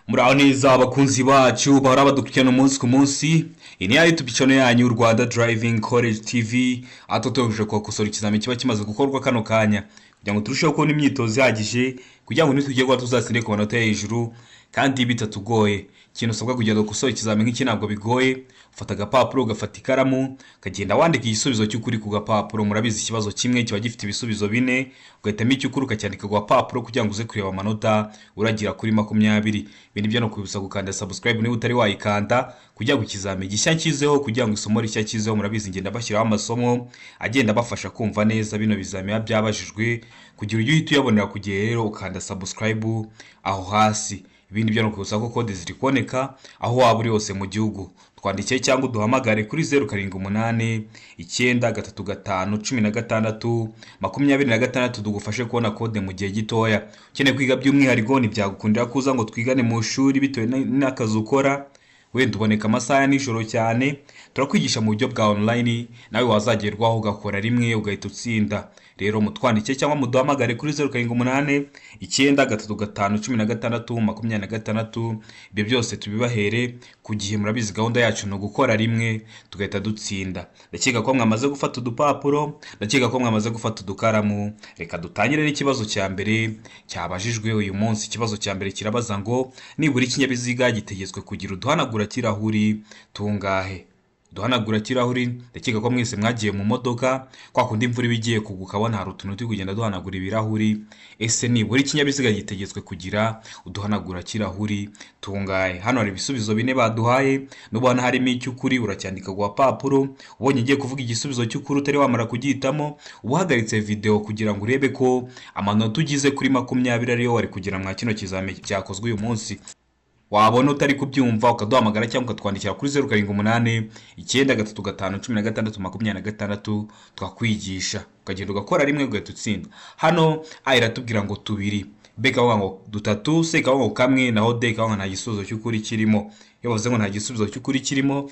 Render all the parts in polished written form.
Muraho neza abakunzi bacu bahora badukurikirana umunsi ku munsi. Iyi ni ya YouTube channel yanyu, Rwanda Driving College TV, aho tuba kubakosora ikizamini kiba kimaze gukorwa kano kanya, kugira ngo turusheho kubona imyitozo ihagije, kugira ngo nitugera tuzatsinde ku manota yo hejuru kandi bitatugoye. Ikintu usabwa kugira ngo ukosore ikizamini nk'iki ntabwo bigoye. Ufata agapapuro, ugafata ikaramu, ukagenda wandika igisubizo cy'ukuri ku gapapuro. Murabizi, ikibazo kimwe kiba gifite ibisubizo bine, ugahitamo icy'ukuri ukacyandika ku gapapuro kugira ngo uze kureba amanota uragira kuri 20. Ibindi byo no kwibutsa gukanda subscribe niba utari wayikanda, kugira ngo ikizamini gishya kizeho, kugira ngo isomo rishya kizeho. Murabizi, ngenda bashyiraho amasomo agenda abafasha kumva neza bino bizamini biba byabajijwe, kugira ujye uhita uyabonera ku gihe. Rero ukanda subscribe aho hasi. Ibindi byo ni ukwibutsa ko kode ziri kuboneka aho waba uri hose mu gihugu. Twandikiye cyangwa uduhamagare kuri 0789351626, tugufashe kubona kode mu gihe gitoya. Ukeneye kwiga by'umwihariko, ntibyagukundira kuza ngo twigane mu ishuri bitewe n'akazi ukora, wenda uboneka amasaha ya nijoro cyane, turakwigisha mu buryo bwa online, nawe wazagerwaho ugakora rimwe ugahita utsinda. Rero mutwandike cyangwa muduhamagare kuri 0789351626, ibyo byose tubibahere ku gihe. Murabizi, gahunda yacu ni ugukora rimwe tugahita dutsinda. Ndakeka ko mwamaze gufata udupapuro, ndakeka ko mwamaze gufata udukaramu. Reka dutangire n'ikibazo cya mbere cyabajijwe uyu munsi. Ikibazo cya mbere kirabaza ngo: nibura ikinyabiziga gitegetswe kugira uduhanagura kirahuri tungahe? Duhanagura kirahuri, ndakeka ko mwese mwagiye mu modoka, kwa kundi imvura iba igiye kugwa ukabona hari utuntu turi kugenda duhanagura ibirahuri. Ese nibura ikinyabiziga gitegetswe kugira uduhanagura kirahuri tungahe? Hano hari ibisubizo bine baduhaye. Nubona harimo icy'ukuri uracyandika ku gapapuro. Ubonye ugiye kuvuga igisubizo cy'ukuri utari wamara kugihitamo, uba uhagaritse video kugira ngo urebe ko amanota ugize kuri 20 ariyo wari kugira mwa kino kizami cyakozwe uyu munsi. Wabona utari kubyumva, ukaduhamagara cyangwa ukatwandikira kuri 0789351626, tukakwigisha, ukagenda ugakora rimwe ugahita utsinda. Hano A iratubwira ngo tubiri, B ikavuga ngo dutatu, C ikavuga ngo kamwe, naho D ikavuga ngo nta gisubizo cy'ukuri kirimo. Iyo bavuze ngo nta gisubizo cy'ukuri kirimo,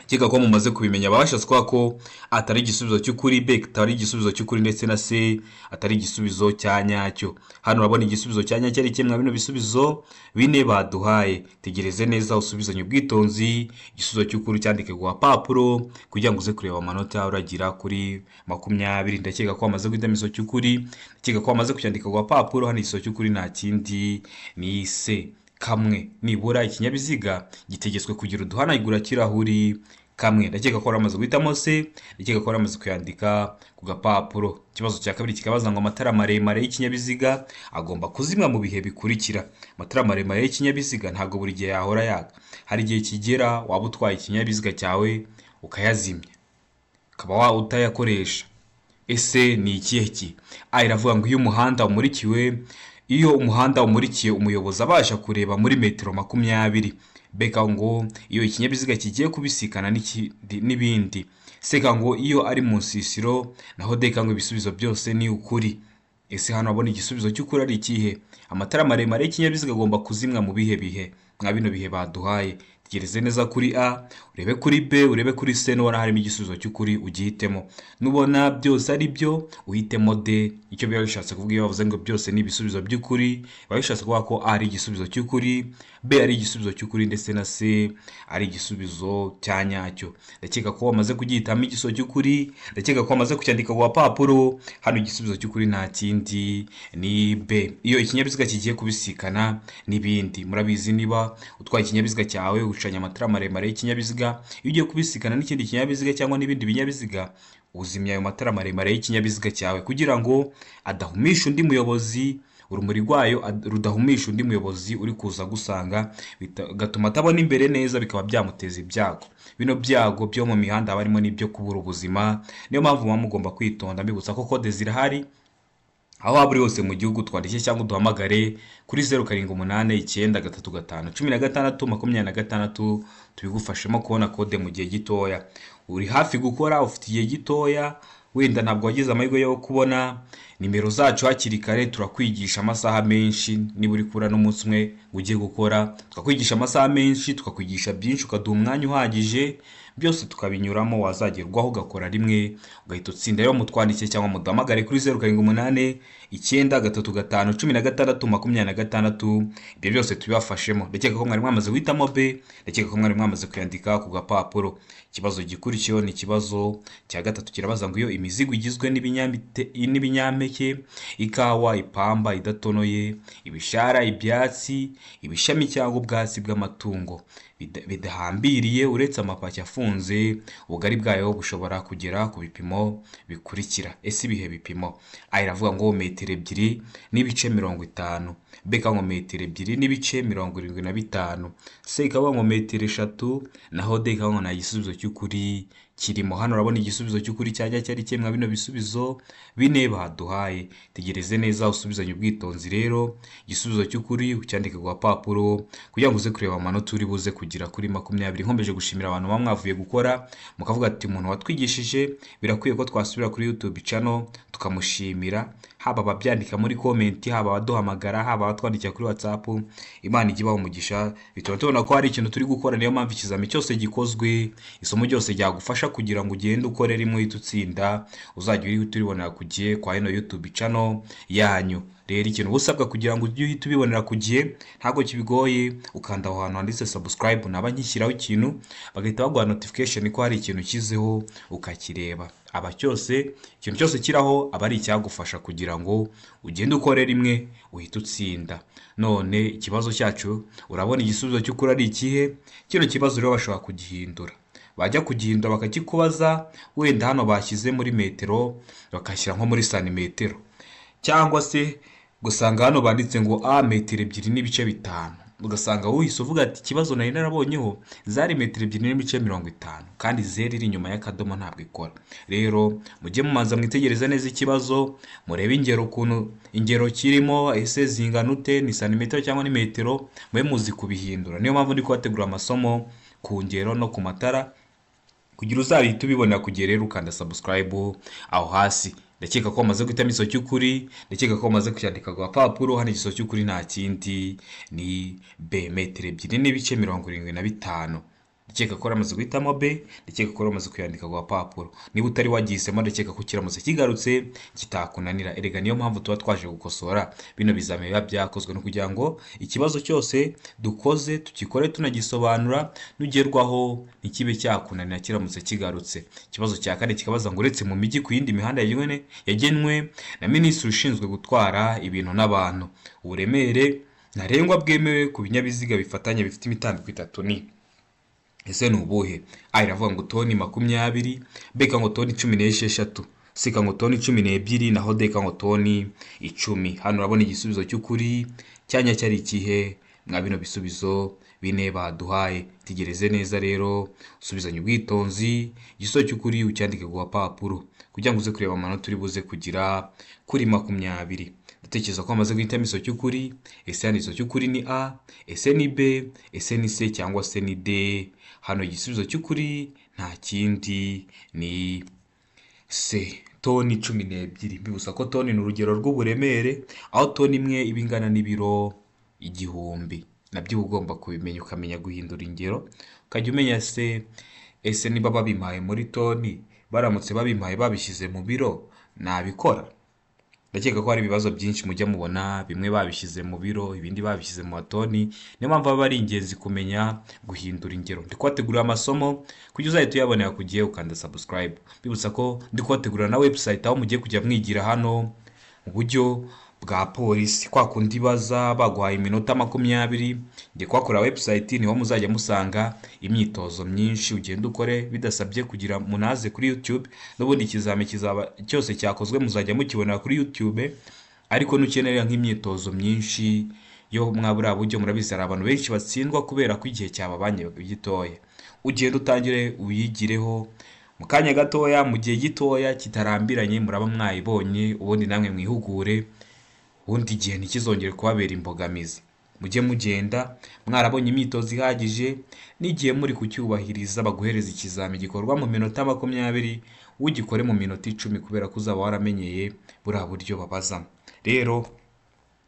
keka ko mumaze kubimenya, baba bashatse kuvuga ko atari igisubizo cy'ukuri, B atari igisubizo cy'ukuri, ndetse na C atari igisubizo cya nyacyo. Hano urabona igisubizo cya nyacyo ari kimwe bino bisubizo bine baduhaye. Tegereze neza, usubizanye ubwitonzi, igisubizo cy'ukuri cyandike ku gapapuro kugira ngo uze kureba amanota uragira kuri 20. Ndakeka ko wamaze guhitamo igisubizo cy'ukuri, ndakeka ko wamaze kucyandika ku gapapuro. Hano igisubizo cy'ukuri nta kindi, ni C, kamwe. Nibura ikinyabiziga gitegetswe kugira uduhanagura kirahuri kamwe. Ndakeka ko waramaze guhitamo C, ndakeka ko waramaze kuyandika ku gapapuro. Ikibazo cya kabiri kikabaza ngo: amatara maremare y'ikinyabiziga agomba kuzimwa mu bihe bikurikira. Amatara maremare y'ikinyabiziga ntabwo buri gihe yahora yaka. Hari igihe kigera waba utwaye ikinyabiziga cyawe ukayazimya, ukaba waba utayakoresha. Ese ni ikihe ki? A iravuga ngo iyo umuhanda umurikiwe, iyo umuhanda umurikiye umuyobozi abasha kureba muri metero 20. B ngo iyo ikinyabiziga kigiye kubisikana n'ibindi. C ngo iyo ari mu nsisiro, naho D ngo ibisubizo byose ni ukuri. Ese hano wabona igisubizo cy'ukuri ari ikihe? Amatara maremare y'ikinyabiziga agomba kuzimwa mu bihe bihe mwa bino bihe baduhaye? Tegereze neza kuri A, urebe kuri B, urebe kuri C. Nubona harimo igisubizo cy'ukuri ugihitemo. Nubona byose ari byo, uhitemo D. Icyo biba bishatse kuvuga iyo bavuze ngo byose ni ibisubizo by'ukuri, biba bishatse kuvuga ko A ari igisubizo cy'ukuri, B ari igisubizo cy'ukuri, ndetse na C ari igisubizo cya nyacyo. Ndakeka ko wamaze kugihitamo igisubizo cy'ukuri, ndakeka ko wamaze kucyandika ku gapapuro. Hano igisubizo cy'ukuri nta kindi, ni B, iyo ikinyabiziga kigiye kubisikana n'ibindi. Murabizi, niba utwaye ikinyabiziga cyawe ucanye amatara maremare y'ikinyabiziga, iyo ugiye kubisikana n'ikindi kinyabiziga cyangwa n'ibindi binyabiziga, uzimya ayo matara maremare y'ikinyabiziga cyawe kugira ngo adahumisha undi muyobozi, urumuri rwayo rudahumisha undi muyobozi uri kuza agusanga, bigatuma atabona imbere neza, bikaba byamuteza ibyago. Bino byago byo mu mihanda haba harimo n'ibyo kubura ubuzima, niyo mpamvu muba mugomba kwitonda. Mbibutsa ko kode zirahari aho waba uri hose mu gihugu. Twandike cyangwa uduhamagare kuri 0789351626, tubigufashemo kubona kode mu gihe gitoya. Uri hafi gukora, ufite igihe gitoya, wenda ntabwo wagize amahirwe yo kubona nimero zacu hakiri kare, turakwigisha amasaha menshi. Niba uri kubura n'umunsi umwe ngo ugiye gukora, tukakwigisha amasaha menshi, tukakwigisha byinshi, ukaduha umwanya uhagije. Byose tukabinyuramo, wazagerwaho ugakora rimwe ugahita utsinda. Rero mutwandikiye cyangwa muduhamagare kuri 0789351626. Ibyo byose tubibafashemo. Ndakeka ko mwari mwamaze guhitamo B, ndakeka ko mwari mwamaze kuyandika ku gapapuro. Ikibazo gikurikiyeho ni ikibazo cya gatatu, kirabaza ngo iyo imizigo igizwe n'ibinyampeke, ikawa, ipamba idatonoye, ibishara, ibyatsi, ibishami cyangwa ubwatsi bw'amatungo bidahambiriye uretse amapaki afunze, ubugari bwayo bushobora kugera ku bipimo bikurikira. Ese ibihe bipimo? A iravuga ngo metero 2.50, B ikavuga ngo metero 2.75, C ikavuga ngo metero 3, naho D ikavuga ngo nta gisubizo cy'ukuri kirimo. Hano urabona igisubizo cy'ukuri cyajya cyari kimwe bino bisubizo bine baduhaye. Tegereze neza, usubizanye ubwitonzi. Rero igisubizo cy'ukuri ucyandike ku gapapuro kugira ngo uze kureba amanota uri buze kugira kuri 20. Nkomeje gushimira abantu baba mwavuye gukora mukavuga ati umuntu watwigishije birakwiye ko twasubira kuri YouTube channel tukamushimira, haba ababyandika muri comment, haba abaduhamagara, haba abatwandikira kuri WhatsApp. Imana ijye ibaha umugisha, bituma tubona ko hari ikintu turi gukora. Niyo mpamvu ikizami cyose gikozwe, isomo ryose ryagufasha kugira ngo ugende ukore rimwe uhite utsinda, uzajya uhita uribonera ku gihe kwa ino YouTube channel yanyu. Rero ikintu uba usabwa kugira ngo ujye uhita ubibonera ku gihe ntabwo kibigoye, ukanda aho hantu handitse subscribe, naba nkishyiraho ikintu bagahita baguha notification ko hari ikintu ushyizeho ukakireba. Aba cyose, ikintu cyose kiraho aba ari icyagufasha kugira ngo ugende ukore rimwe uhite utsinda. None ikibazo cyacu, urabona igisubizo cy'ukuri ari ikihe? Kino kibazo rero bashobora kugihindura, bajya kugihindura bakakikubaza, wenda hano bashyize muri metero bakashyira nko muri santimetero, cyangwa se gusanga hano banditse ngo a metero 2.5, ugasanga uhise uvuga ati ikibazo nari narabonyeho zari metero 2.50, kandi zeru iri inyuma y'akadomo ntabwo ikora. Rero mujye mumanza mwitegereze neza ikibazo, murebe ingero, ukuntu ingero kirimo, ese zingana ute, ni santimetero cyangwa ni metero, mube muzi kubihindura. Niyo mpamvu ndi kubategura amasomo ku ngero no ku matara kugira uzahita ubibona ku gihe. Rero ukanda subscribe aho hasi. Ndakeka ko wamaze guhitamo igisubizo cy'ukuri, ndakeka ko wamaze kucyandika ku gapapuro. Hano igisubizo cy'ukuri nta kindi ni B, metero 2.75. Ndakeka ko waramaze guhitamo B, ndakeka ko waramaze kuyandika ku gapapuro. Niba utari wagihisemo, ndakeka ko kiramutse kigarutse kitakunanira. Erega niyo mpamvu tuba twaje gukosora bino bizami biba byakozwe, no kugira ngo ikibazo cyose dukoze tugikore tunagisobanura, nugerwaho ntikibe cyakunanira kiramutse kigarutse. Ikibazo cya kane kikabaza ngo uretse mu mijyi, ku yindi mihanda yagenwe na minisitiri ushinzwe gutwara ibintu n'abantu, uburemere ntarengwa bwemewe ku binyabiziga bifatanye bifite imitambiko itatu ni, ese ni ubuhe? A iravuga ngo toni 20, B ikavuga ngo toni 16, C ikavuga ngo toni 12, naho D ikavuga ngo toni 10. Hano urabona igisubizo cy'ukuri cyanya cyari ikihe mwa bino bisubizo bine baduhaye? Tegereze neza rero, usubizanye ubwitonzi, igisubizo cy'ukuri ucyandike ku gapapuro kugira ngo uze kureba amanota uri buze kugira kuri 20. Ndatekereza ko wamaze guhitamo igisubizo cy'ukuri. Ese hano igisubizo cy'ukuri ni A, ese ni B, ese ni C cyangwa se ni D? Hano igisubizo cy'ukuri nta kindi ni C, toni 12. Mbibutsa ko toni ni urugero rw'uburemere, aho toni imwe iba ingana n'ibiro 1000. Nabyo uba ugomba kubimenya, ukamenya guhindura ingero, ukajya umenya se ese niba babimpaye muri toni, baramutse babimpaye babishyize mu biro nabikora? Ndakeka ko hari ibibazo byinshi mujya mubona, bimwe babishyize mu biro, ibindi babishyize mu matoni. Niyo mpamvu aba ari ingenzi kumenya guhindura ingero. Ndi kubategurira amasomo kugira uzahita uyabonera ku gihe, ukanda subscribe. Mbibutsa ko ndi kubategurira na website aho mugiye kujya mwigira hano mu buryo bwa polisi, kwa kundi baza baguhaye iminota 20. Ngiye kuhakorera website, niho muzajya musanga imyitozo myinshi, ugenda ukore bidasabye kugira munaze kuri YouTube. N'ubundi ikizami kizaba cyose cyakozwe muzajya mukibonera kuri YouTube, ariko nukenera nk'imyitozo myinshi yo mwa buriya buryo, murabizi hari abantu benshi batsindwa kubera ko igihe cyababanye gitoya. Ugenda utangire uyigireho mu kanya gatoya, mu gihe gitoya kitarambiranye muraba mwayibonye, ubundi namwe mwihugure, ubundi igihe ntikizongere kubabera imbogamizi. Mujye mugenda mwarabonye imyitozo ihagije n'igihe muri kucyubahiriza. Baguhereza ikizami gikorwa mu minota 20, ugikore mu minota 10, kubera ko uzaba waramenyeye buriya buryo babazamo. Rero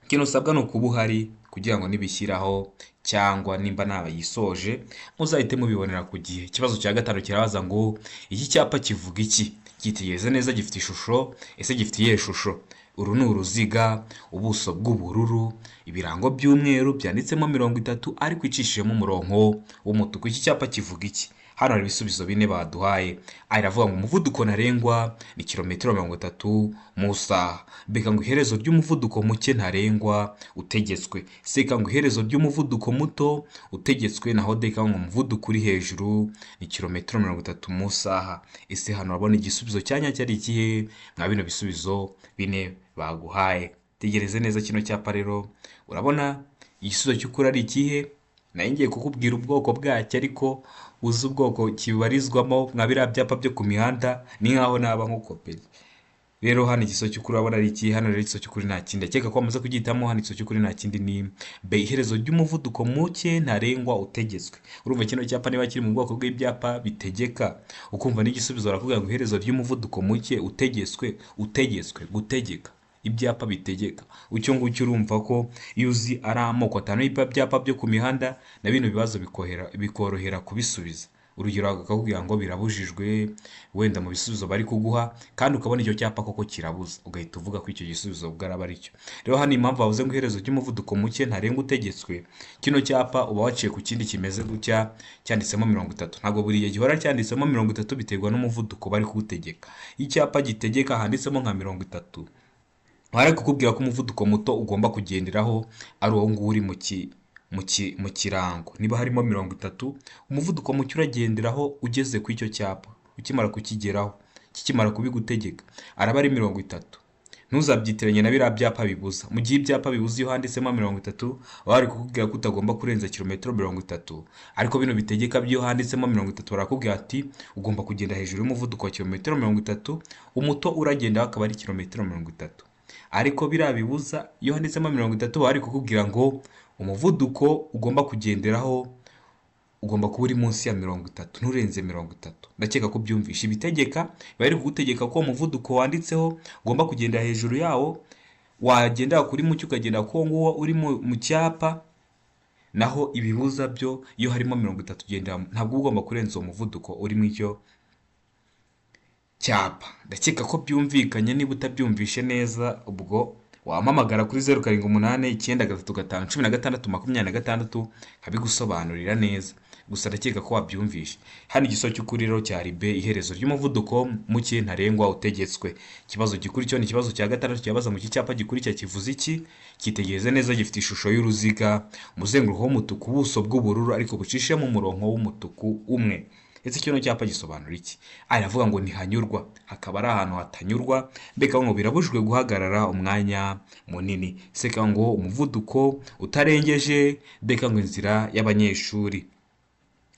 ikintu usabwa ni ukuba uhari. kugira ngo nibishyiraho cyangwa nimba nabayisoje muzahite mubibonera ku gihe. Ikibazo cya gatanu kirabaza ngo iki cyapa kivuga iki? Cyitegereze neza, gifite ishusho. Ese gifite iyihe shusho? Uru ni uruziga, ubuso bw'ubururu, ibirango by'umweru byanditsemo 30 ariko icishijemo umurongo w'umutuku. Iki cyapa kivuga iki? Hano hari ibisubizo bine baduhaye. A iravuga ngo umuvuduko ntarengwa ni kilometero 30 mu isaha. B ngo iherezo ry'umuvuduko muke ntarengwa utegetswe. C ngo iherezo ry'umuvuduko muto utegetswe. Naho D ngo umuvuduko uri hejuru ni kilometero 30 mu isaha. Ese hano urabona igisubizo cya nyacyo ari ikihe mwa bino bisubizo bine baguhaye? Tegereze neza kino cyapa rero, urabona igisubizo cy'ukuri ari ikihe? Nayo ngiye kukubwira ubwoko bwacyo, ariko uzi ubwoko kibarizwamo mwa biriya byapa byo ku mihanda ni nkaho naba nkukopeye. Rero hano igisubizo cy'ukuri urabona ari iki? Hano rero igisubizo cy'ukuri nta kindi, ndakeka ko wamaze kugihitamo. Hano igisubizo cy'ukuri nta kindi ni B, iherezo ry'umuvuduko muke ntarengwa utegetswe. Urumva kino cyapa niba kiri mu bwoko bw'ibyapa bitegeka, ukumva n'igisubizo barakubwira ngo iherezo ry'umuvuduko muke utegetswe, utegetswe gutegeka, ibyapa bitegeka. Icyo ngicyo urumva ko iyo uzi ari amoko atanu y'ibyapa byo ku mihanda, na bino bibazo bikorohera kubisubiza. Urugero bakakubwira ngo birabujijwe, wenda mu bisubizo bari kuguha, kandi ukabona icyo cyapa koko kirabuza, ugahita uvuga ko icyo gisubizo ubwo araba ari cyo. Rero hano impamvu bavuze ngo iherezo ry'umuvuduko muke ntarengwa utegetswe, kino cyapa uba waciye ku kindi kimeze gutya cyanditsemo 30. Ntabwo buri gihe gihora cyanditsemo 30, biterwa n'umuvuduko bari kuwutegeka. Icyapa gitegeka handitsemo nka 30, bari kukubwira ko umuvuduko muto ugomba kugenderaho ari uwo nguwo uri mu kirango. Niba harimo 30, umuvuduko muke uragenderaho ugeze ku icyo cyapa, ukimara kukigeraho, kikimara kubigutegeka, araba ari 30. Ntuzabyitiranye na biriya byapa bibuza. Mu gihe ibyapa bibuza iyo handitsemo 30, baba bari kukubwira ko utagomba kurenza kilometero 30. Ariko bino bitegeka byo handitsemo 30, barakubwira ati ugomba kugenda hejuru y'umuvuduko wa kilometero 30, umuto uragendaho akaba ari kilometero 30. Ariko biriya bibuza iyo handitsemo 30, baba bari kukubwira ngo umuvuduko ugomba kugenderaho ugomba kuba uri munsi ya 30, nturenze 30. Ndakeka ko ubyumvishe. Ibitegeka biba biri kugutegeka ko umuvuduko wanditseho ugomba kugendera hejuru yawo, wagendera kuri muke ukagenda ko nguwo uri mu cyapa. Naho ibibuza byo iyo harimo 30 ugendera, ntabwo uba ugomba kurenza uwo muvuduko uri mu icyo cyapa. Ndakeka ko byumvikanye. Niba utabyumvishe neza, ubwo wampamagara kuri 0789351626 nkabigusobanurira neza. Gusa ndakeka ko wabyumvishe. Hano igisubizo cy'ukuri rero cyari B, iherezo ry'umuvuduko muke ntarengwa utegetswe. Ikibazo gikurikiyeho ni ikibazo cya gatandatu, kibaza ngo iki cyapa gikurikira kivuze iki? Cyitegereze neza, gifite ishusho y'uruziga, umuzenguruko w'umutuku, ubuso bw'ubururu ariko bucishemo umurongo w'umutuku umwe. Ese kino cyapa gisobanura iki? A iravuga ngo ntihanyurwa, hakaba ari ahantu hatanyurwa. Mbega ngo birabujijwe guhagarara umwanya munini. C ngo umuvuduko utarengeje. D ngo inzira y'abanyeshuri.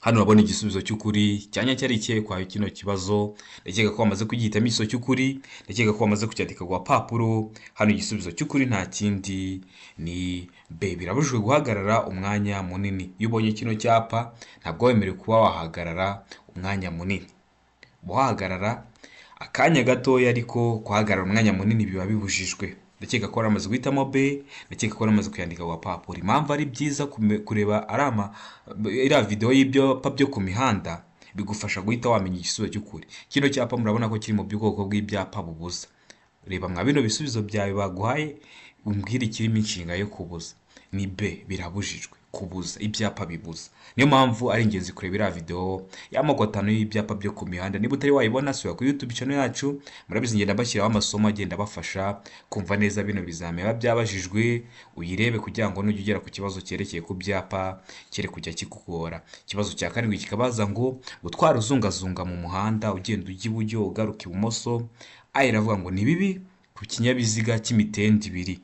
Hano urabona igisubizo cy'ukuri cyanya cyari ikihe kwa kino kibazo? Ndakeka ko wamaze kugihitamo igisubizo cy'ukuri, ndakeka ko wamaze kucyandika ku gapapuro. Hano igisubizo cy'ukuri nta kindi ni B, birabujijwe guhagarara umwanya munini. Iyo ubonye kino cyapa ntabwo wemerewe kuba wahagarara umwanya munini. Uba wahagarara akanya gatoya, ariko guhagarara umwanya munini biba bibujijwe. Ndakeka ko waramaze guhitamo B, ndakeka ko waramaze kuyandika ku gapapuro. Impamvu ari byiza kureba ari ama iriya videwo y'ibyapa byo ku mihanda, bigufasha guhita wamenya igisubizo cy'ukuri. Kino cyapa murabona ko kiri mu bwoko bw'ibyapa bubuza. Reba mwa bino bisubizo byawe baguhaye, umbwire ikirimo inshinga yo kubuza. Ni B, birabujijwe kubuza, ibyapa bibuza. Niyo mpamvu ari ingenzi kureba iriya videwo y'amoko atanu y'ibyapa byo ku mihanda. Niba utari wayibona, sura kuri YouTube channel yacu. Murabizi ngenda bashyiraho amasomo agenda abafasha kumva neza bino bizami biba byabajijwe. Uyirebe kugira ngo nujya ugera ku kibazo cyerekeye ku byapa kere kujya kikugora. Ikibazo cya karindwi kikabaza ngo gutwara uzungazunga mu muhanda, ugenda ujya iburyo ugaruka ibumoso. A iravuga ngo ni bibi ku kinyabiziga cy'imitende ibiri,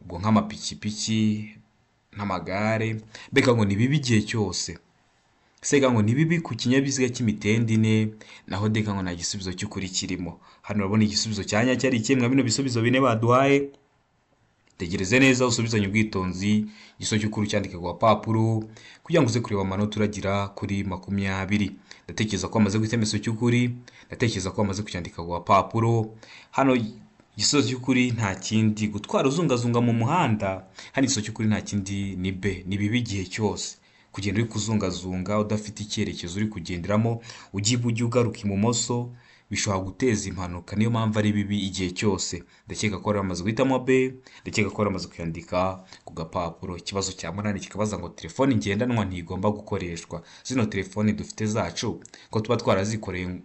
ubwo nk'amapikipiki n'amagare. Mbega ngo ni bibi igihe cyose. C ngo ni bibi ku kinyabiziga cy'imitende ine. Naho D ngo nta gisubizo cy'ukuri kirimo. Hano urabona igisubizo cya nyacyo ari ikihe mwa bino bisubizo bine baduhaye? Tegereze neza, usubizanye ubwitonzi, igisubizo cy'ukuri cyandike ku gapapuro kugira ngo uze kureba amanota uragira kuri 20. Ndatekereza ko wamaze guhitamo igisubizo cy'ukuri, ndatekereza ko wamaze kucyandika ku gapapuro. Hano Igisubizo cy'ukuri nta kindi, gutwara uzungazunga mu muhanda, hano igisubizo cy'ukuri nta kindi ni B, ni bibi igihe cyose. Kugenda uri kuzungazunga udafite icyerekezo uri kugenderamo, ujya iburyo ugaruka ibumoso, bishobora guteza impanuka, niyo mpamvu ari bibi igihe cyose. Ndakeka ko bari bamaze guhitamo B, ndakeka ko bari bamaze kuyandika ku gapapuro. Ikibazo cya munani kikabaza ngo telefoni ngendanwa ntigomba gukoreshwa. Zino telefoni dufite zacu ko tuba twarazikoreye,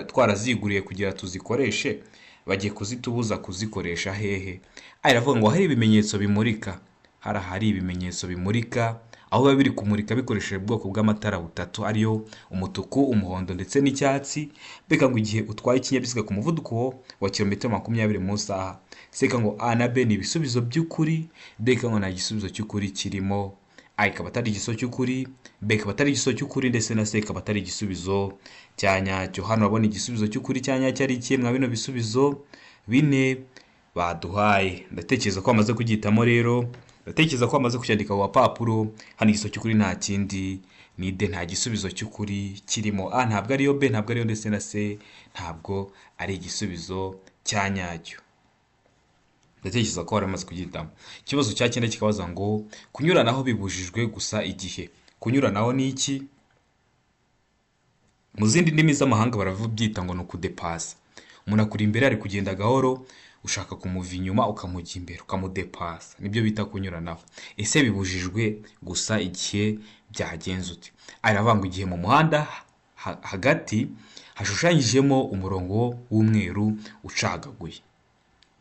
twaraziguriye kugira tuzikoreshe, bagiye kuzitubuza kuzikoresha hehe? A iravuga ngo hari ibimenyetso bimurika, hari ahari ibimenyetso bimurika, aho biba biri kumurika bikoresheje ubwoko bw'amatara butatu, ariyo umutuku, umuhondo ndetse n'icyatsi. Beka ngo igihe utwaye ikinyabiziga ku muvuduko wa kilometero 20 mu isaha. Seka ngo A na B ni ibisubizo by'ukuri, D ngo nta gisubizo cy'ukuri kirimo. A ikaba atari igisubizo cy'ukuri, B ikaba atari igisubizo cy'ukuri, ndetse na C ikaba atari igisubizo cya nyacyo. Hano urabona igisubizo cy'ukuri cya nyacyo ari ikihe mwa bino bisubizo bine baduhaye? Ndatekereza ko bamaze kugihitamo rero, ndatekereza ko bamaze kucyandika ku gapapuro. Hano igisubizo cy'ukuri nta kindi ni D, nta gisubizo cy'ukuri kirimo. A ntabwo ariyo, B ntabwo ariyo, ndetse na C ntabwo ari igisubizo cya nyacyo. Ndatekereza ko bari bamaze kugihitamo. Ikibazo cya cyenda kikabaza ngo kunyuranaho bibujijwe gusa igihe. Kunyuranaho ni iki? Mu zindi ndimi z'amahanga barabyita ngo ni ukudepasa. Umuntu akuri imbere ari kugenda gahoro, ushaka kumuva inyuma ukamujya imbere, ukamudepasa, nibyo bita kunyuranaho. Ese bibujijwe gusa igihe byagenze ute? Aravuga ngo igihe mu muhanda hagati hashushanyijemo umurongo w'umweru ucagaguye,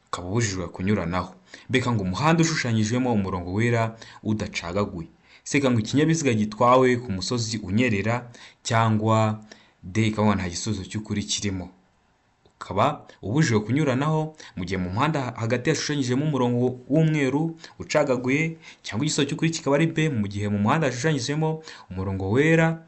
ukaba ubujijwe kunyuranaho. Mbega ngo umuhanda ushushanyijemo umurongo wera udacagaguye. Seka ngo ikinyabiziga gitwawe ku musozi unyerera, cyangwa D ikaba nta gisubizo cy'ukuri kirimo. Ukaba ubujijwe kunyuranaho mu gihe mu muhanda hagati hashushanyijemo umurongo w'umweru ucagaguye, cyangwa igisubizo cy'ukuri kikaba ari B, mu gihe mu muhanda hashushanyijemo umurongo wera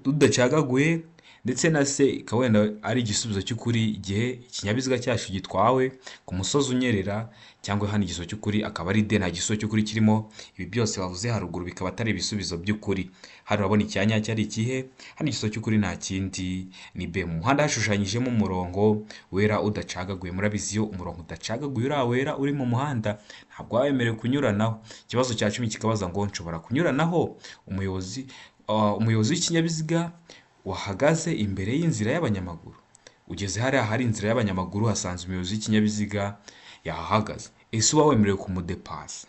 udacagaguye, ndetse na C ikaba wenda ari igisubizo cy'ukuri igihe ikinyabiziga cyacu gitwawe ku musozi unyerera, cyangwa hano igisubizo cy'ukuri akaba ari D, nta gisubizo cy'ukuri kirimo. Ibi byose bavuze haruguru bikaba atari ibisubizo by'ukuri. Hano urabona icyanya cyari ikihe? Hano igisubizo cy'ukuri nta kindi ni B, mu muhanda hashushanyijemo umurongo wera udacagaguye. Murabizi, iyo umurongo udacagaguye uriya wera uri mu muhanda, ntabwo waba wemerewe kunyuranaho. Ikibazo cya 10 kikabaza ngo nshobora kunyuranaho umuyobozi w'ikinyabiziga wahagaze imbere y'inzira y'abanyamaguru. Ugeze hariya hari inzira y'abanyamaguru, hasanze umuyobozi w'ikinyabiziga yahahagaze. Ese uba wemerewe kumudepasa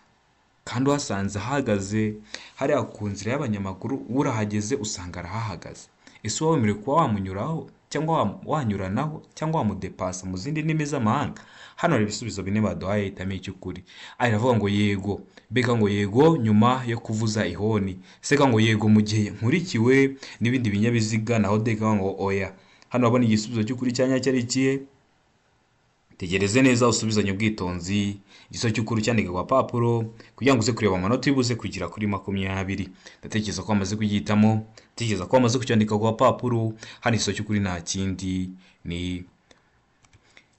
kandi uhasanze ahagaze hariya ku nzira y'abanyamaguru? Urahageze usanga arahahagaze. Ese uba wemerewe kuba wamunyuraho cyangwa wanyuranaho cyangwa wamudepasa mu zindi ndimi z'amahanga? Hano hari ibisubizo bine baduhaye, hitamo icy'ukuri. A iravuga ngo yego, B ngo yego nyuma yo kuvuza ihoni, C ngo yego mu gihe nkurikiwe n'ibindi binyabiziga, naho D ngo oya. Hano urabona igisubizo cy'ukuri cya nyacyo ari ikihe? Tegereze neza, usubizanye ubwitonzi, igisubizo cy'ukuri cyandika ku gapapuro kugira ngo uze kureba amanota uri buze kugera kuri 20. Ndatekereza ko wamaze kugihitamo, ndatekereza ko wamaze kucyandika ku gapapuro. Hano igisubizo cy'ukuri nta kindi ni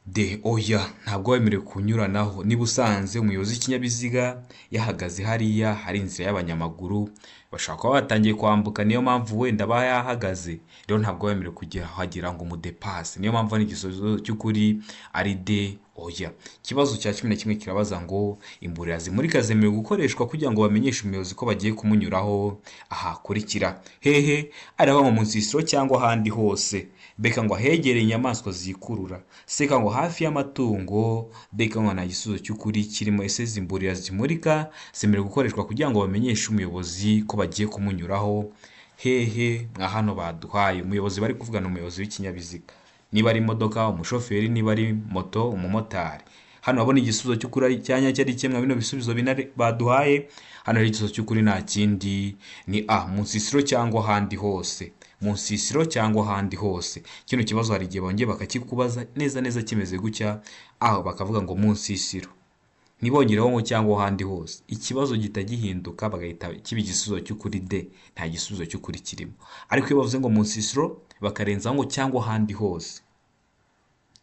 D, oya, ntabwo wemerewe kunyuranaho niba usanze umuyobozi w'ikinyabiziga yahagaze hariya hari inzira y'abanyamaguru. Bashobora kuba batangiye kwambuka, niyo mpamvu wenda aba yahagaze. Rero ntabwo wemerewe kuhagera ngo umudepase, niyo mpamvu ari igisubizo cy'ukuri ari D, oya. Ikibazo cya 11 kirabaza ngo imburira zimurika zemerewe gukoreshwa kugira ngo bamenyeshe umuyobozi ko bagiye kumunyuraho ahakurikira hehe? Araba mu nsisiro cyangwa ahandi hose, beka ngo ahegereye inyamaswa zikurura, seka ngo hafi y'amatungo, deka ngo nta gisubizo cy'ukuri kirimo. Ese zimburira zimurika zemerewe gukoreshwa kugira ngo bamenyeshe umuyobozi ko bagiye kumunyuraho hehe? Mwa hano baduhaye umuyobozi bari kuvugana, umuyobozi w'ikinyabiziga, niba ari imodoka umushoferi, niba ari moto umumotari. Hano urabona igisubizo cy'ukuri ari cyanya cyari kimwe bino bisubizo bine baduhaye. Hano hari igisubizo cy'ukuri nta kindi ni A, mu nsisiro cyangwa ahandi hose, mu nsisiro cyangwa ahandi hose. Kino kibazo hari igihe bongeye bakakikubaza neza neza kimeze gutya, aho bakavuga ngo mu nsisiro, ntibongereho ngo cyangwa ahandi hose, ikibazo gihita gihinduka bagahita kiba igisubizo cy'ukuri D, nta gisubizo cy'ukuri kirimo. Ariko iyo bavuze ngo mu nsisiro bakarenzaho ngo cyangwa ahandi hose,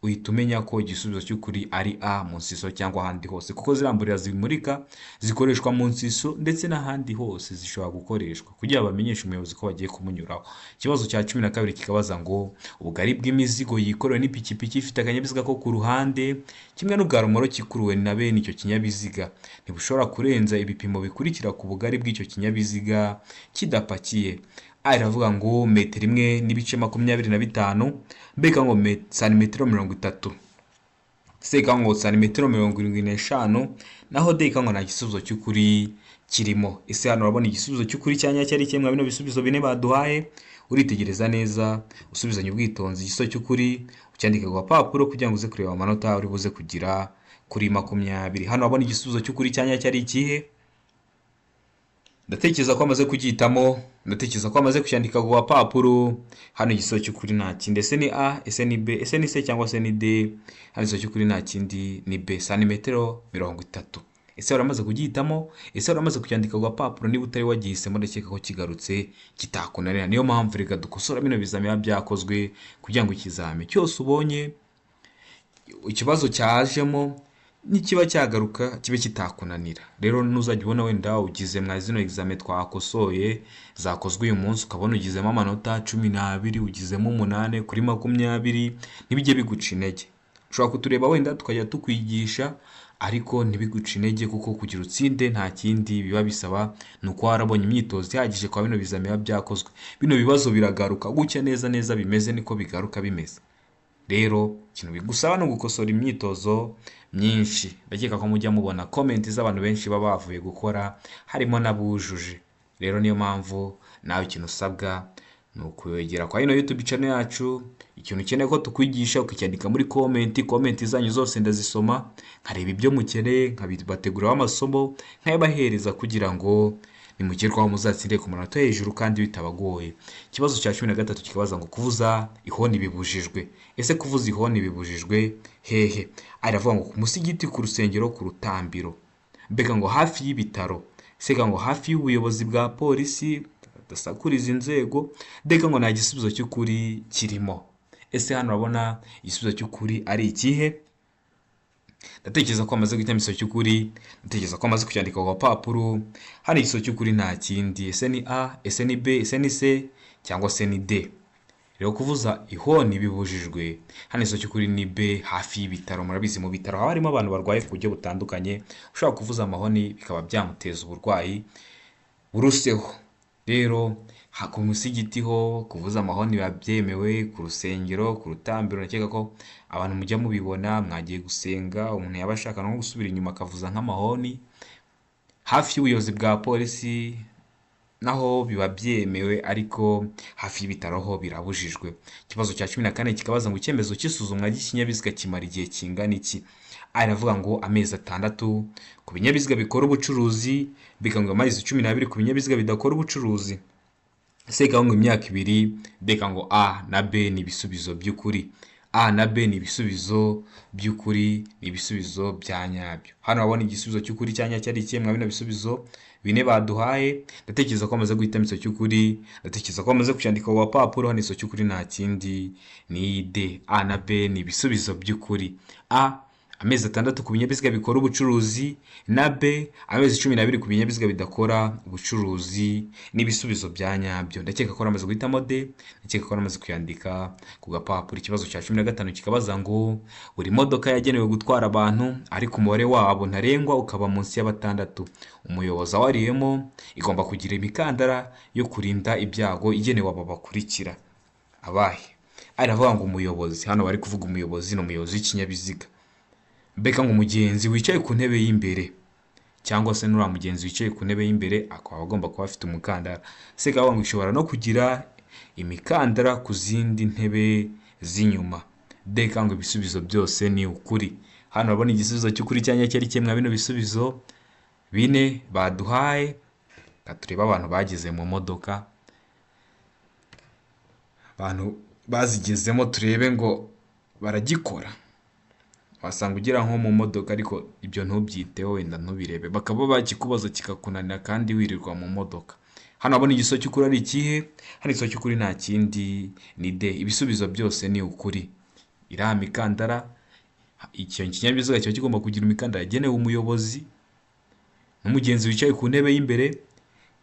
uhita umenya ko igisubizo cy'ukuri ari A mu nsiso cyangwa ahandi hose, kuko ziriya mburira zimurika zikoreshwa mu nsiso ndetse n'ahandi hose zishobora gukoreshwa kugira ngo bamenyeshe umuyobozi ko bagiye kumunyuraho. Ikibazo cya 12 kikabaza ngo ubugari bw'imizigo yikorewe n'ipikipiki ifite akanyabiziga ko ku ruhande kimwe n'ubwa romoroki ikuruwe na bene icyo kinyabiziga ntibushobora kurenza ibipimo bikurikira ku bugari bw'icyo kinyabiziga kidapakiye. A iravuga ngo metero 1.25, B ikavuga ngo santimetero 30, C ikavuga ngo santimetero 75, naho D ikavuga ngo nta gisubizo cy'ukuri kirimo. Ese hano urabona igisubizo cy'ukuri cya nyacyo ari kimwe bino bisubizo bine baduhaye? Uritegereza neza, usubizanya ubwitonzi igisubizo cy'ukuri, ucyandika ku gapapuro kugira ngo uze kureba amanota uri buze kugira kuri 20. Hano urabona igisubizo cy'ukuri cya nyacyo ari ikihe? Ndatekereza ko amaze kugihitamo, ndatekereza ko amaze kucyandika ku gapapuro. Hano igisubizo cy'ukuri nta kindi. Ese ni A, ese ni B, ese ni C cyangwa se ni D? Hano igisubizo cy'ukuri nta kindi, ni B, santimetero 30. Ese waramaze kugihitamo? Ese waramaze kucyandika ku gapapuro? Niba utari wagihisemo, ndakeka ko kigarutse kitakunanira. Niyo mpamvu reka dukosora bino bizami biba byakozwe, kugira ngo ikizami cyose ubonye ikibazo cyajemo nikiba cyagaruka kibe kitakunanira. Rero ntuzajya ubona wenda ugize mwa zino examen twakosoye zakozwe uyu munsi, ukabona ugizemo amanota 12, ugizemo 8 kuri 20, ntibijye biguca intege. Ushobora kutureba wenda tukajya tukwigisha, ariko ntibiguce intege, kuko kugira utsinde nta kindi biba bisaba, ni uko warabonye imyitozo ihagije kwa bino bizami biba byakozwe. Bino bibazo biragaruka gutya neza neza bimeze niko bigaruka bimeze. Rero ikintu bigusaba ni ugukosora imyitozo myinshi. Ndakeka ko mujya mubona comment z'abantu benshi baba bavuye gukora, harimo n'abujuje. Rero niyo mpamvu nawe ikintu usabwa ni ukwegera kwa ino YouTube channel yacu. Ikintu ukeneye ko tukwigisha ukacyandika muri comment. Comment zanyu zose ndazisoma, nkareba ibyo mukeneye, nkabibateguriraho amasomo, nkayabahereza kugira ngo nimugerwaho muzatsinde ku manota hejuru kandi bitabagoye. Ikibazo cya 13 kikabaza ngo kuvuza ihoni bibujijwe. Ese kuvuza ihoni bibujijwe hehe? Aravuga ngo ku musigiti, ku rusengero, ku rutambiro, mbega ngo hafi y'ibitaro, sega ngo hafi y'ubuyobozi bwa polisi badasakuriza inzego, ndeka ngo nta gisubizo cy'ukuri kirimo. Ese hano urabona igisubizo cy'ukuri ari ikihe? Ndatekereza ko amaze guhitamo igisubizo cy'ukuri, ndatekereza ko amaze kucyandika ku gapapuro. Hano igisubizo cy'ukuri nta kindi. Ese ni A, ese ni B, ese ni C cyangwa se ni D? Rero kuvuza ihoni bibujijwe, hano igisubizo cy'ukuri ni B, hafi y'ibitaro. Murabizi mu bitaro haba harimo abantu barwaye ku buryo butandukanye, ushobora kuvuza amahoni bikaba byamuteza uburwayi buruseho. Rero ku musigiti ho kuvuza amahoni biba byemewe, ku rusengero, ku rutambiro, ndakeka ko abantu mujya mubibona mwagiye gusenga, umuntu yaba ashaka no gusubira inyuma akavuza nk'amahoni. Hafi y'ubuyobozi bwa polisi naho biba byemewe, ariko hafi y'ibitaro ho birabujijwe. Ikibazo cya 14 kikabaza ngo icyemezo cy'isuzumwa ry'ikinyabiziga kimara igihe kingana iki? Aravuga ngo amezi 6 ku binyabiziga bikora ubucuruzi, bikanga amezi 12 ku binyabiziga bidakora ubucuruzi, C ngo imyaka 2, D ngo A na B ni ibisubizo by'ukuri. A na B ni ibisubizo by'ukuri, ni ibisubizo bya nyabyo. Hano urabona igisubizo cy'ukuri cya nyacyo ari ikihe mwa bino bisubizo bine baduhaye? Ndatekereza ko bamaze guhitamo igisubizo cy'ukuri, ndatekereza ko bamaze kucyandika ku gapapuro. Hano igisubizo cy'ukuri nta kindi, ni D. A na B ni ibisubizo by'ukuri. A, amezi 6 ku binyabiziga bikora ubucuruzi, na B, amezi 12 ku binyabiziga bidakora ubucuruzi, n'ibisubizo bya nyabyo. Ndakeka ko bamaze guhitamo D, ndakeka ko bamaze kuyandika ku gapapuro. Ikibazo cya 15 kikabaza ngo buri modoka yagenewe gutwara abantu ariko umubare wabo ntarengwa ukaba munsi ya 6, umuyobozi awariyemo, igomba kugira imikandara yo kurinda ibyago igenewe aba bakurikira. Abahe? Aravuga ngo umuyobozi, hano bari kuvuga umuyobozi ni umuyobozi w'ikinyabiziga, mbega ngo umugenzi wicaye ku ntebe y'imbere cyangwa se n'uriya mugenzi wicaye ku ntebe y'imbere akaba agomba kuba afite umukandara. Se ngo ishobora no kugira imikandara ku zindi ntebe z'inyuma. D ngo ibisubizo byose ni ukuri. Hano urabona igisubizo cy'ukuri cyangwa cyari kimwe bino bisubizo bine baduhaye. Reka turebe abantu bageze mu modoka, abantu bazigezemo, turebe ngo baragikora. Wasanga ugera nko mu modoka ariko ibyo ntubyiteho, wenda ntubirebe, bakaba bakikubaza kikakunanira kandi wirirwa mu modoka. Hano urabona igisubizo cy'ukuri ari ikihe? Hano igisubizo cy'ukuri nta kindi, ni D. Ibisubizo byose ni ukuri. Iriya mikandara, icyo kinyabiziga kiba kigomba kugira imikandara yagenewe umuyobozi n'umugenzi wicaye ku ntebe y'imbere,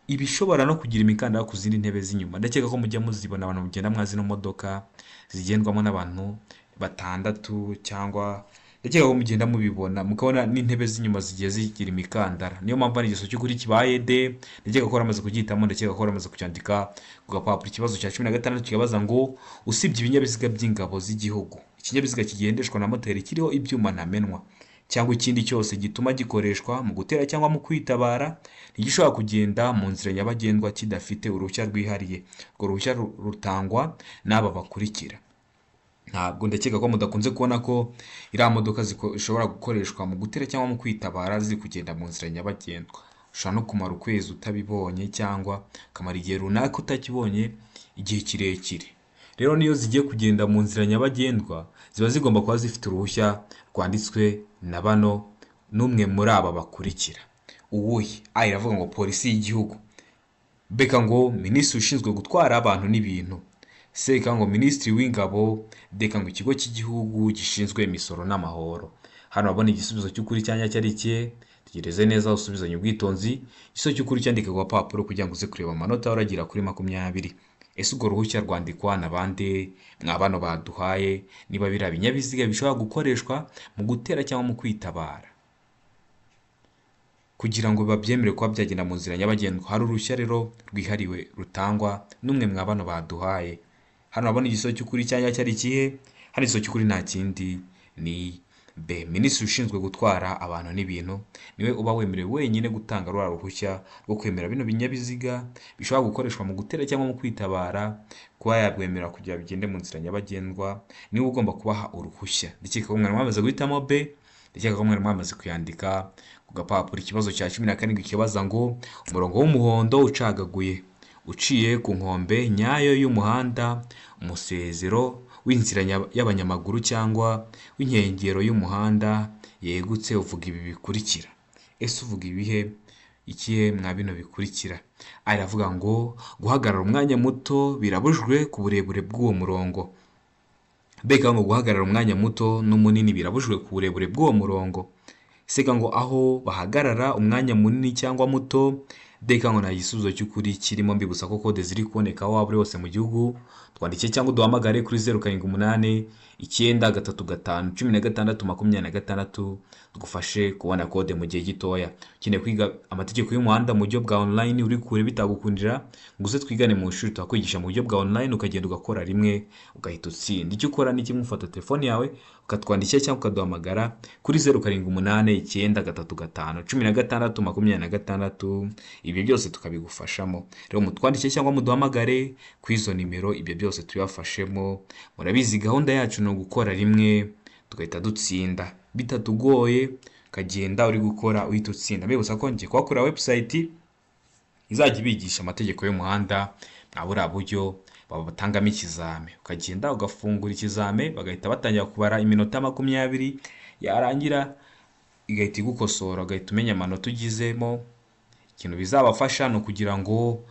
iba ishobora no kugira imikandara ku zindi ntebe z'inyuma. Ndakeka ko mujya muzibona, abantu mugenda mwa zino modoka zigendwamo n'abantu batandatu, cyangwa ndakeka ko mugenda mubibona mukabona n'intebe z'inyuma zigiye zigira imikandara. Niyo mpamvu ari igisubizo cy'ukuri kibaye D. Ndakeka ko waramaze kugihitamo, ndakeka ko waramaze kucyandika ku gapapuro. Ikibazo cya 16 kikabaza ngo usibye ibinyabiziga by'ingabo z'igihugu, ikinyabiziga kigendeshwa na moteri kiriho ibyuma ntamenwa cyangwa ikindi cyose gituma gikoreshwa mu gutera cyangwa mu kwitabara ntigishobora kugenda mu nzira nyabagendwa kidafite uruhushya rwihariye. Urwo ruhushya rutangwa n'aba bakurikira. Ntabwo ndakeka ko mudakunze kubona ko iriya modoka zishobora gukoreshwa mu gutera cyangwa mu kwitabara ziri kugenda mu nzira nyabagendwa. Ushobora no kumara ukwezi utabibonye cyangwa ukamara igihe runaka utakibonye, igihe kirekire. Rero niyo zigiye kugenda mu nzira nyabagendwa ziba zigomba kuba zifite uruhushya rwanditswe na bano, n'umwe muri aba bakurikira. Uwuhe? A iravuga ngo polisi y'igihugu, B ngo minisitiri ushinzwe gutwara abantu n'ibintu, C ngo minisitiri w'ingabo, D ngo ikigo cy'igihugu gishinzwe imisoro n'amahoro. Hano urabona igisubizo cy'ukuri cyangwa cyari ikihe? Tegereze neza, usubizanye ubwitonzi. Igisubizo cy'ukuri cyandike ku gapapuro kugira ngo uze kureba amanota uragira kuri 20. Ese urwo ruhushya rwandikwa na bande mwa bano baduhaye, niba biriya binyabiziga bishobora gukoreshwa mu gutera cyangwa mu kwitabara kugira ngo babyemere kuba byagenda mu nzira nyabagendwa? Hari uruhushya rero rwihariwe rutangwa n'umwe mwa bano baduhaye. Hano urabona igisubizo cy'ukuri cyangwa cyari ikihe? Hano igisubizo cy'ukuri nta kindi ni B. Minisitiri ushinzwe gutwara abantu n'ibintu niwe uba wemerewe wenyine gutanga ruriya ruhushya rwo kwemera bino binyabiziga bishobora gukoreshwa mu gutera cyangwa mu kwitabara, kuba yabwemera kugira bigende mu nzira nyabagendwa, niwe ugomba kubaha uruhushya. Ndakeka ko mwari mwamaze guhitamo B, ndakeka ko mwari mwamaze kuyandika ku gapapuro. Ikibazo cya 17 kibaza ngo umurongo w'umuhondo ucagaguye uciye ku nkombe nyayo y'umuhanda, umusezero w'inzira y'abanyamaguru cyangwa w'inkengero y'umuhanda yegutse uvuga ibi bikurikira. Ese uvuga ibihe, ikihe mwa bino bikurikira? A iravuga ngo guhagarara umwanya muto birabujijwe ku burebure bw'uwo murongo. B ngo guhagarara umwanya muto n'umunini birabujijwe ku burebure bw'uwo murongo. C ngo aho bahagarara umwanya munini cyangwa muto. D ngo nta gisubizo cy'ukuri kirimo. Mbibutsa ko kode ziri kuboneka aho waba uri hose mu gihugu. Twandike cyangwa uduhamagare kuri 0789351626, tugufashe kubona kode mu gihe gitoya. Ukeneye kwiga amategeko y'umuhanda mu buryo bwa online uri kure bitagukundira ngo uze twigane mu ishuri, tuhakwigisha mu buryo bwa online, ukagenda ugakora rimwe ugahita utsinda. Icyo ukora ni kimwe, ufata telefone yawe ukatwandikira cyangwa ukaduhamagara kuri 0789351626, ibyo byose tukabigufashamo. Rero mutwandikire cyangwa muduhamagare kuri izo nimero, ibyo byose tubibafashemo. Murabizi gahunda yacu ni ugukora rimwe tugahita dutsinda bitatugoye, ukagenda uri gukora uhita utsinda. Mbibutsa ko ngiye kuhakorera website izajya ibigisha amategeko y'umuhanda mwa buriya buryo batangamo ikizame, ukagenda ugafungura ikizame bagahita batangira kubara iminota 20, yarangira igahita igukosora, ugahita umenya amanota ugizemo. Ikintu bizabafasha ni ukugira ngo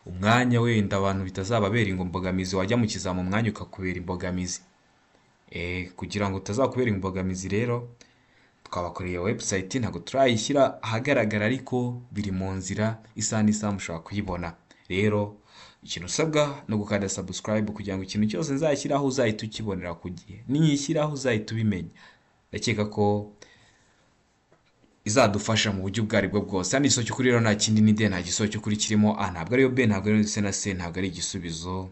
umwanya wenda abantu bitazababera imbogamizi, wajya mu kizami umwanya ukakubera imbogamizi. Kugira ngo utazakubera imbogamizi rero twabakoreye website, ntabwo turayishyira ahagaragara ariko biri mu nzira, isaha n'isaha mushobora kuyibona. Rero ikintu usabwa ni ugukanda subscribe kugira ngo ikintu cyose nzashyiraho uzahite ukibonera ku gihe, ninyishyiraho uzahita ubimenya. Ndakeka ko izadufasha mu buryo ubwo aribwo bwose. Hano igisubizo cy'ukuri rero nta kindi ni D, nta gisubizo cy'ukuri kirimo. A ntabwo ariyo, B ntabwo ariyo, ndetse na C ntabwo ari igisubizo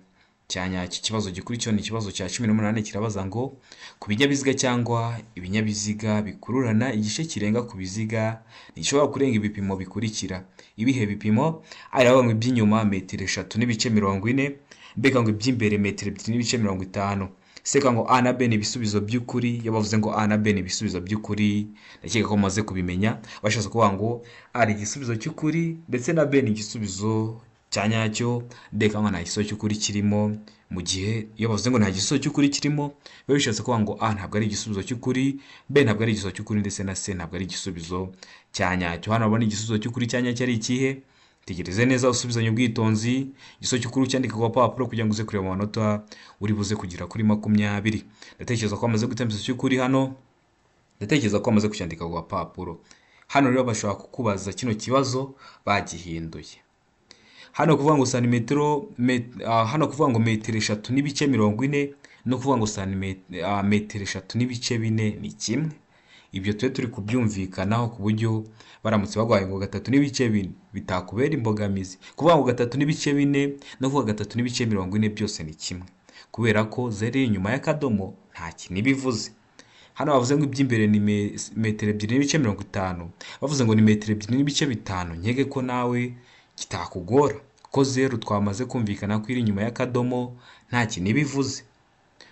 cya nyacyo. Ikibazo gikurikiyeho ni ikibazo cya 18, kirabaza ngo ku binyabiziga cyangwa ibinyabiziga bikururana, igice kirenga ku biziga ntigishobora kurenga ibipimo bikurikira. Ibihe bipimo? A iravuga ngo iby'inyuma metero 3.40, B ngo iby'imbere metero 2.50, C ngo A na B ni ibisubizo by'ukuri. Iyo bavuze ngo A na B ni ibisubizo by'ukuri, ndakeka ko mumaze kubimenya, bashatse kuvuga ngo A ari igisubizo cy'ukuri ndetse na B ni igisubizo cya nyacyo. D ngo nta gisubizo cy'ukuri kirimo. Mu gihe iyo bavuze ngo nta gisubizo cy'ukuri kirimo, biba bishatse kuvuga ngo A ntabwo ari igisubizo cy'ukuri, B ntabwo ari igisubizo cy'ukuri, ndetse na C ntabwo ari igisubizo cya nyacyo. Hano urabona igisubizo cy'ukuri cya nyacyo ari ikihe? Tegereze neza, usubizanye ubwitonzi, igisubizo cy'ukuri ucyandika ku gapapuro kugira ngo uze kureba amanota uri buze kugera kuri 20. Ndatekereza ko wamaze guhitamo igisubizo cy'ukuri hano, ndatekereza ko wamaze kucyandika ku gapapuro. Hano rero bashobora kukubaza kino kibazo bagihinduye. Hano kuvuga ngo santimetero, hano kuvuga ngo metero 3.40 no kuvuga ngo metero 3.4 ni kimwe. Ibyo tube turi kubyumvikanaho, ku buryo baramutse baguhaye ngo 3.4 bitakubera imbogamizi. Kuvuga ngo 3.4 no kuvuga 3.40 byose ni kimwe, kubera ko zeru iri inyuma y'akadomo nta kintu iba ivuze. Hano bavuze ngo iby'imbere ni metero 2.50, bavuze ngo ni metero 2.5, nkeke ko nawe kitakugora, kuko zeru twamaze kumvikana ko iri inyuma y'akadomo nta kintu iba ivuze.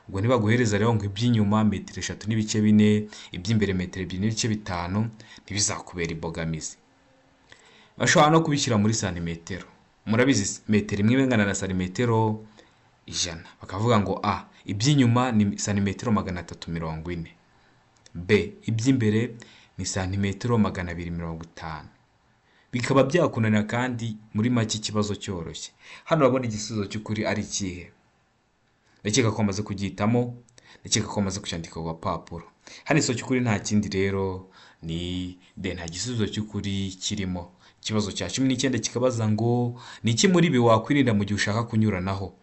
Ubwo nibaguhereza rero ngo iby'inyuma metero 3.4, iby'imbere metero 2.5, ntibizakubera imbogamizi. Bashobora no kubishyira muri santimetero. Murabizi, metero imwe ingana na santimetero 100. Bakavuga ngo A, iby'inyuma ni santimetero 340, B, iby'imbere ni santimetero 250, bikaba byakunanira kandi muri make ikibazo cyoroshye. Hano urabona igisubizo cy'ukuri ari ikihe? Ndakeka ko wamaze kugihitamo, ndakeka ko wamaze kucyandika ku gapapuro. Hano igisubizo cy'ukuri nta kindi rero ni D, nta gisubizo cy'ukuri kirimo. Ikibazo cya 19 kikabaza ngo: ni iki muri ibi wakwirinda mu gihe ushaka kunyuranaho,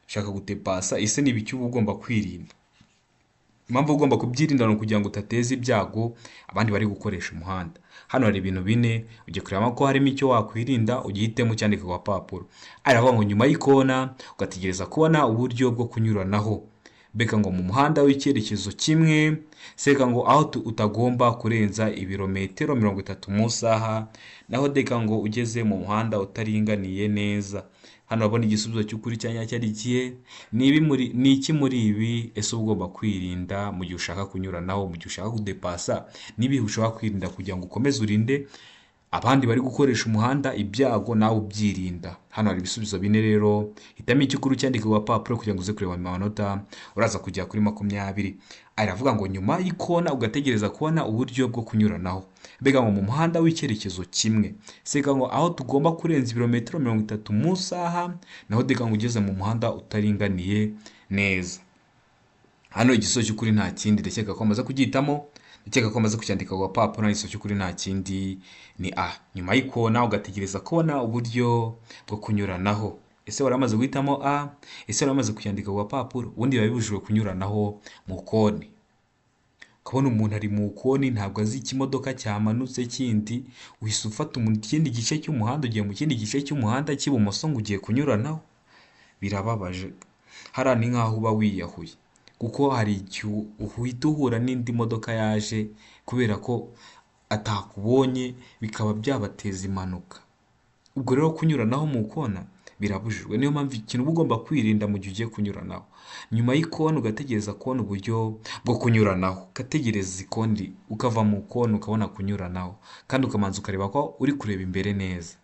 ushaka gutepasa? Ese ni ibiki uba ugomba kwirinda? Impamvu ugomba kubyirinda ni ukugira ngo udateza ibyago abandi bari gukoresha umuhanda. Hano hari ibintu bine, ugiye kureba ko harimo icyo wakwirinda, ugihitemo ucyandike ku gapapuro. Aravuga ngo nyuma y'ikona ugategereza kubona uburyo bwo kunyuranaho, beka ngo mu muhanda w'icyerekezo kimwe, seka ngo aho utagomba kurenza ibirometero 30 mu isaha, naho deka ngo ugeze mu muhanda utaringaniye neza. Hano urabona igisubizo cy'ukuri cya nyacyo ari ikihe? Ni iki muri ibi ese uba ugomba kwirinda mu gihe ushaka kunyuranaho, mu gihe ushaka kudepasa? N'ibihe ushobora kwirinda kugira ngo ukomeze urinde abandi bari gukoresha umuhanda ibyago, nawe ubyirinda? Hano hari ibisubizo bine rero, hitamo icy'ukuri ucyandike ku gapapuro kugira ngo uze kureba amanota uraza kujya kuri 20. Aravuga ngo nyuma y'ikona ugategereza kubona uburyo bwo kunyuranaho, mbega ngo mu muhanda w'icyerekezo kimwe, seka ngo aho tugomba kurenza ibirometero 30 mu isaha, naho deka ngo ugeze mu muhanda utaringaniye neza. Hano igisubizo cy'ukuri nta kindi, ndakeka ko amaze kugihitamo, ndakeka ko amaze kucyandika ku gapapuro. Igisubizo cy'ukuri nta kindi ni A, nyuma y'ikona ugategereza kubona uburyo bwo kunyuranaho. Ese wari wamaze guhitamo A? Ese wari wamaze kuyandika ku gapapuro? Ubundi biba bibujijwe kunyuranaho mu koni. Ukabona umuntu ari mu koni, ntabwo azi ikimodoka cyamanutse kindi, uhise ufata mu kindi gice cy'umuhanda, ugiye mu kindi gice cy'umuhanda cy'ibumoso ngo ugiye kunyuranaho. Birababaje, hariya ni nk'aho uba wiyahuye, kuko hari igihe uhita uhura n'indi modoka yaje kubera ko atakubonye, bikaba byabateza impanuka. Ubwo rero kunyuranaho mu kona birabujijwe. Niyo mpamvu ikintu uba ugomba kwirinda mu gihe ugiye kunyuranaho nyuma y'ikoni ugategereza kubona uburyo bwo kunyuranaho, ugategereza ikoni, ukava mu koni ukabona kunyuranaho, kandi ukabanza ukareba ko uri kureba imbere neza,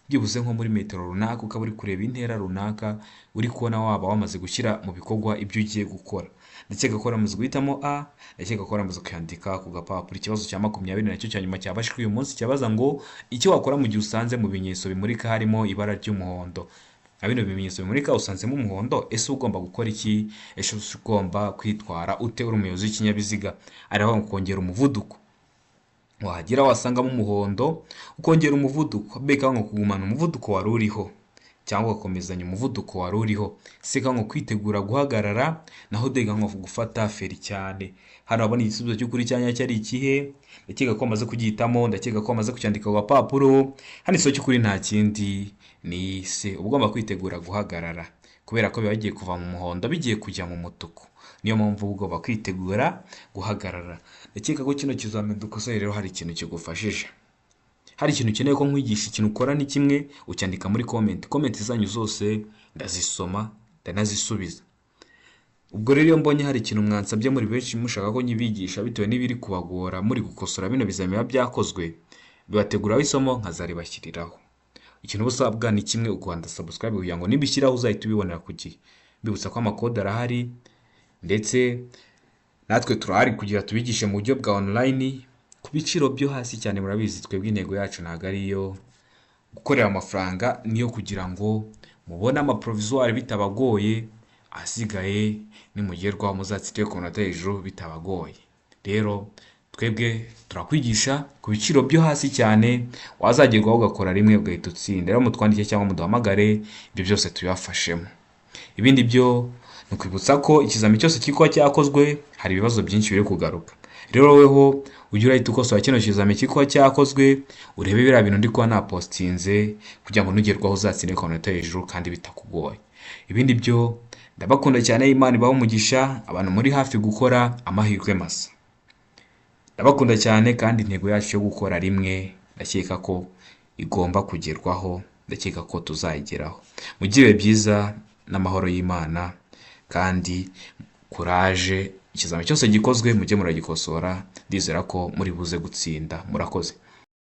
byibuze nko muri metero runaka ukaba uri kureba intera runaka, uri kubona waba wamaze gushyira mu bikorwa ibyo ugiye gukora. Ndakeka ko waramaze guhitamo A, ndakeka ko waramaze kuyandika ku gapapuro. Ikibazo cya 20 nacyo cya nyuma cyabashwe uyu munsi cyabaza ngo: icyo wakora mu gihe usanze mu bimenyetso bimurika harimo ibara ry'umuhondo. Nka bino bimenyetso bimurika usanzemo umuhondo, ese ugomba gukora iki? Ese ugomba kwitwara ute uri umuyobozi w'ikinyabiziga? Aravuga ngo kongera umuvuduko, wahagera wasangamo umuhondo ukongera umuvuduko, beka ngo kugumana umuvuduko wari uriho cyangwa ugakomezanya umuvuduko wari uriho, seka ngo kwitegura guhagarara, naho dega ngo gufata feri cyane. Hano urabona igisubizo cy'ukuri cya nyacyo ari ikihe? Ndakeka ko wamaze kugihitamo, ndakeka ko wamaze kucyandika ku gapapuro. Hano igisubizo cy'ukuri nta kindi ni se, uba ugomba kwitegura guhagarara, kubera ko biba bigiye kuva mu muhondo bigiye kujya mu mutuku, niyo mpamvu uba ugomba kwitegura guhagarara. Ndakeka ko kino kizamini dukosoye rero hari ikintu kigufashije. Hari ikintu ukeneye ko nkwigisha, ikintu ukora ni kimwe, ucyandika muri comment. Comment zanyu zose ndazisoma, ndanazisubiza. Ubwo rero iyo mbonye hari ikintu mwansabye muri benshi, mushaka ko nyibigisha bitewe n'ibiri kubagora muri gukosora bino bizamini biba byakozwe, bibateguraho isomo nkazaribashyiriraho. Ikintu uba usabwa ni kimwe, ukanda subscribe kugira ngo nibishyiraho uzahite ubibonera ku gihe. Mbibutsa ko amakode arahari, ndetse natwe turahari kugira tubigishe mu buryo bwa online ku biciro byo hasi cyane. Murabizi, twebwe intego yacu ntabwo ari iyo Gukorera amafaranga niyo kugira ngo mubone amaprovisoire bitabagoye, ahasigaye nimugerwaho muzatsinde ku manota hejuru bitabagoye. Rero twebwe turakwigisha ku biciro byo hasi cyane, wazagerwaho ugakora rimwe ugahita utsinda. Rero mutwandike cyangwa muduhamagare, ibyo byose tubibafashemo. Ibindi byo ni ukwibutsa ko ikizami cyose kiri kuba cyakozwe, hari ibibazo byinshi biri kugaruka. Rero weho ujye urahita ukosora kino kizami kiri kuba cyakozwe, urebe biriya bintu ndi kuba napostinze kugira ngo nugerwaho uzatsinde ku manota hejuru kandi bitakugoye. Ibindi byo ndabakunda cyane, Imana ibahe umugisha, abantu muri hafi gukora amahirwe masa. Ndabakunda cyane kandi intego yacu yo gukora rimwe ndakeka ko igomba kugerwaho, ndakeka ko tuzayigeraho. Mugire ibihe byiza n'amahoro y'Imana kandi kuraje, ikizami cyose gikozwe mujye muragikosora, ndizera ko muri buze gutsinda. Murakoze.